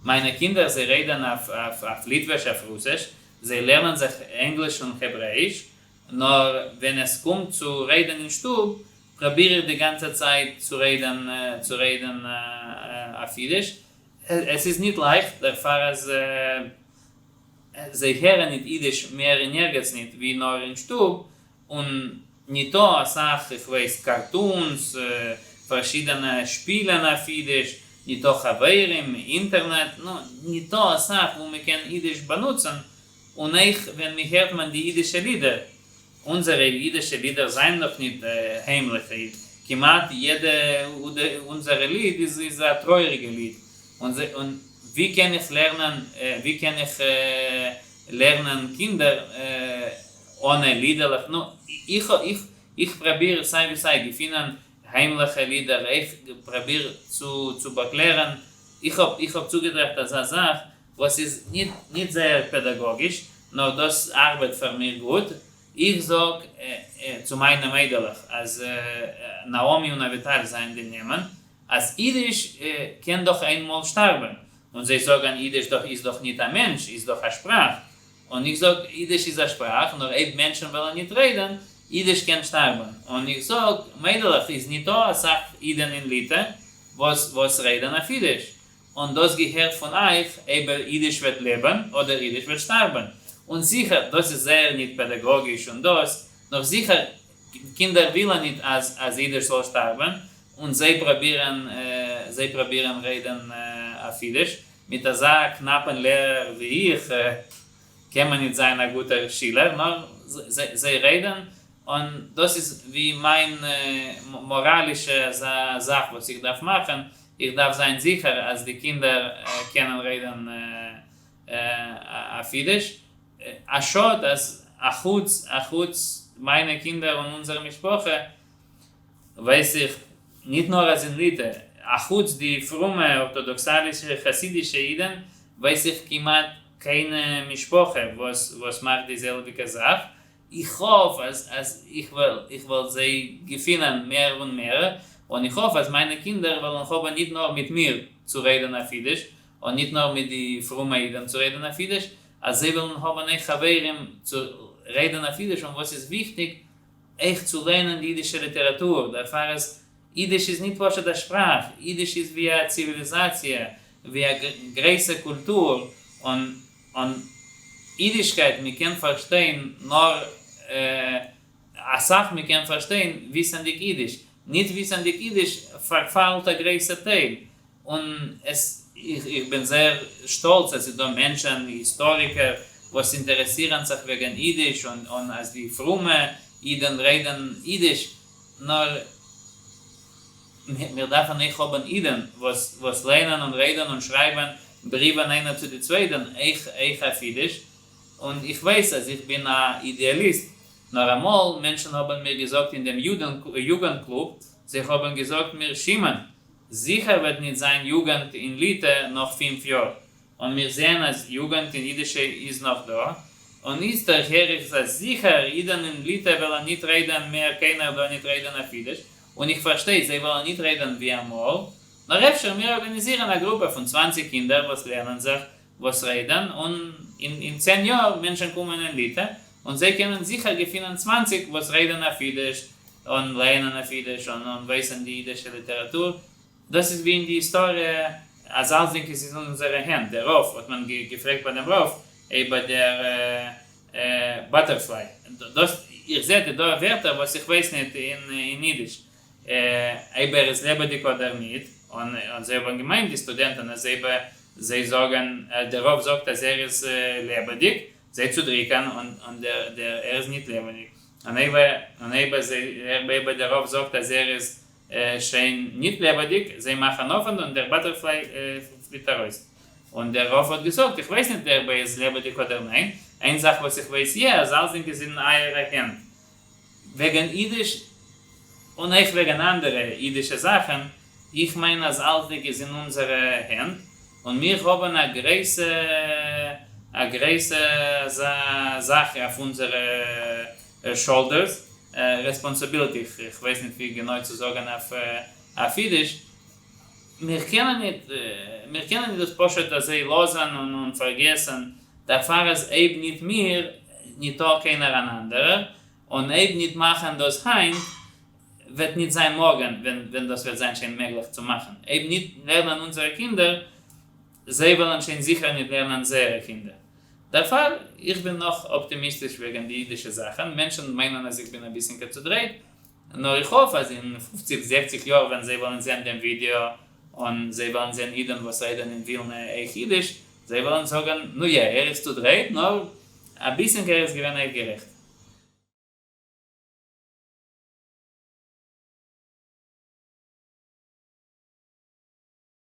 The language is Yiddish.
מיינע קינדער זיי רעדן אויף אויף ליטוויש, אויף רוסיש, זיי לערנען זיך ענגליש און העברעאיש, נאר ווען עס קומט צו רעדן אין שטוב, פראביר איך די גאנצע צייט צו רעדן אויף אידיש. עס איז ניט לייכט, דערפאר אז זיי הערן ניט אידיש מער אין ערגעץ ניט ווי נאר אין שטוב, און ניטא אסאך, איך ווייס, cartoons, פארשידענע שפילן אויף אידיש, ניטא חברים, אינטערנעט, נו, ניטא אסאך וואו מען קען אידיש באנוצן, און אויך ווען מען הערט מען די אידישע לידער, אונזערע אידישע לידער זיינען דאך ניט היימליכע, כמעט יעדע אונזערע ליד איז א טרויעריגע ליד, און ווי קען איך לערנען, ווי קען איך לערנען קינדער אנע לידעלעך, נו, איך פראביר סיי ווי סיי געפינען היימליכע לידער, איך פראביר צו באקלערן, איך האב צוגעטראכט אזא זאך וואס איז ניט זייער פעדאגאגיש, נאר דאס ארבעט פאר מיר גוט. איך זאג צו מיינע מיידלעך אז נעמי און אביטל זענען די נעמען, אז אידיש קען דאך איינמאל שטארבן, און זיי זאגן אידיש דאך איז דאך ניט א מענטש, איז דאך א שפראך, און איך זאג אידיש איז א שפראך, נאר אויב מענטשן וועלן ניט רעדן, אידיש קען שטארבן, און איך זאג מיידלעך איז ניטא אסאך אידן אין ליטע וואס רעדן אויף אידיש, און דאס געהערט פון אייך אויב אידיש וועט לעבן אדער אידיש וועט שטארבן, און זיכער דאס איז זייער ניט פעדאגאגיש און דאס, נאר זיכער קינדער ווילן ניט אז אידיש זאל שטארבן, און זיי פראבירן רעדן אויף אידיש, מיט אזא קנאפן לערער ווי איך קען מען ניט זיין א גוטער שילער, נאר זיי רעדן, און דאס איז ווי מיין מאראלישע אזא זאך וואס איך דארף מאכן, איך דארף זיין זיכער אז די קינדער קענען רעדן אויף אידיש. א שאד אז אחוץ מיינע קינדער און אונזער משפחה, ווייס איך ניט נאר אז אין ליטע, אחוץ די פרומע ארטאדאקסאלישע חסידישע אידן, ווייס איך כמעט קיינע משפחה וואס מאכט די זעלביגע זאך. איך האף אז איך וועל זיי געפינען מער און מער, און איך האף אז מיינע קינדער וועלן האבן ניט נאר מיט מיר צו רעדן אויף אידיש, און ניט נאר מיט די פרומע אידן צו רעדן אויף אידיש, אז זיי וועלן האבן אויך חברים צו רעדן אויף אידיש, און וואס איז וויכטיג, אויך צו לערנען די אידישע ליטעראטור, דערפאר אז אידיש איז ניט פשוט א שפראך, אידיש איז ווי א ציוויליזאציע, ווי א גרויסע קולטור, און אידישקייט מען קען פארשטיין נאר אסאך מען קען פארשטיין וויסענדיג אידיש, ניט וויסענדיג אידיש פארפאלט א גרויסע טייל, און עס איך בין זייער שטאלץ אז ס'איז דא מענטשען, היסטאריקער, וואס אינטערעסירען זיך וועגען אידיש און אז די פרומע אידען רעדען אידיש, נאר מיר דארפען אויך האבען אידען וואס לערנען און רעדען און שרייבען בריווען איינער צו די צווייטען אויך אויף אידיש, און איך ווייס אז איך בין א אידעאליסט, נאר אמאל מענטשען האבען מיר געזאגט אין דעם יוגענט קלוב, זיי האבען געזאגט מיר שמעון, זיכער וועט ניט זיין יוגענט אין ליטע נאך 5 יאר, און מיר זעען אז יוגענט אין אידישע איז נאך דא, און איצטער הער איך אז זיכער אידען אין ליטע וועלען ניט רעדען מער קיינער דא ניט רעדען אויף אידיש, און איך פארשטיי זיי וועלען ניט רעדען ווי אמאל, נאר אפשר מיר ארגאניזירען א גרופע פון 20 קינדער וואס לערנען זיך וואס רעדען, און אין 10 יאר מענטשען קומען אין ליטע, און זיי קענען זיכער געפינען 20 וואס רעדען אויף אידיש, און לערנען אויף אידיש און ווייסען די אידישע ליטעראטור. דאס איז ווי אין די היסטאריע אז אלסדינג איז אין אונזערע הענט. דער רב האט מען געפרעגט ביי דעם רב איבער דער butterfly. דאס איר זעט דא ווערטער וואס איך ווייס ניט אין אידיש אויב ער איז לעבעדיג אדער ניט, און זיי האבן געמיינט די סטודענטן אז אויב זיי זאגן דער רב זאגט אז ער איז לעבעדיג, זיי צודריקן און דער ער איז ניט לעבעדיג, און אויב דער רב זאגט אז ער איז שוין ניט לעבעדיג, זיי מאכן אפען און דער butterfly פליט ארויס. און דער רב האט געזאגט, איך ווייס ניט אויב ער איז לעבעדיג אדער ניין, איין זאך וואס איך ווייס יא, אז אלסדינג איז אין אייערע הענט. וועגן אידיש און אויך וועגן אנדערע אידישע זאכן, איך מיין אז אלסדינג איז אין אונזערע הענט, און מיר האבן א גרויסע זאך אויף אונזערע shoulders, responsibility, איך ווייס ניט ווי גענוי צו זאגן אויף אידיש. מיר קענען ניט, מיר קענען ניט דאס פשוט אזוי לאזען און פארגעסען, דערפאר אז אויב ניט מיר, ניטא קיינער אן אנדערער, און אויב ניט מאכען דאס היינט, וועט ניט זיין מארגען ווען דאס וועט זיין שוין מעגליך צו מאכען. אויב ניט לערנען אונזערע קינדער, זיי וועלען שוין זיכער ניט לערנען זייערע קינדער. דערפאר, איך בין נאך אפטימיסטיש וועגען די אידישע זאכען, מענטשען מיינען אז איך בין אביסינקע צודרייט, נאר איך האף אז אין פופציג זעכציג יאר ווען זיי וועלן זען דעם ווידעא און זיי וועלן זען אידען וואס רעדען אין ווילנע אויך אידיש, זיי וועלן זאגען, נו יע, ער איז צודרייט, נאר אביסינקע ער איז געווען אויך גערעכט.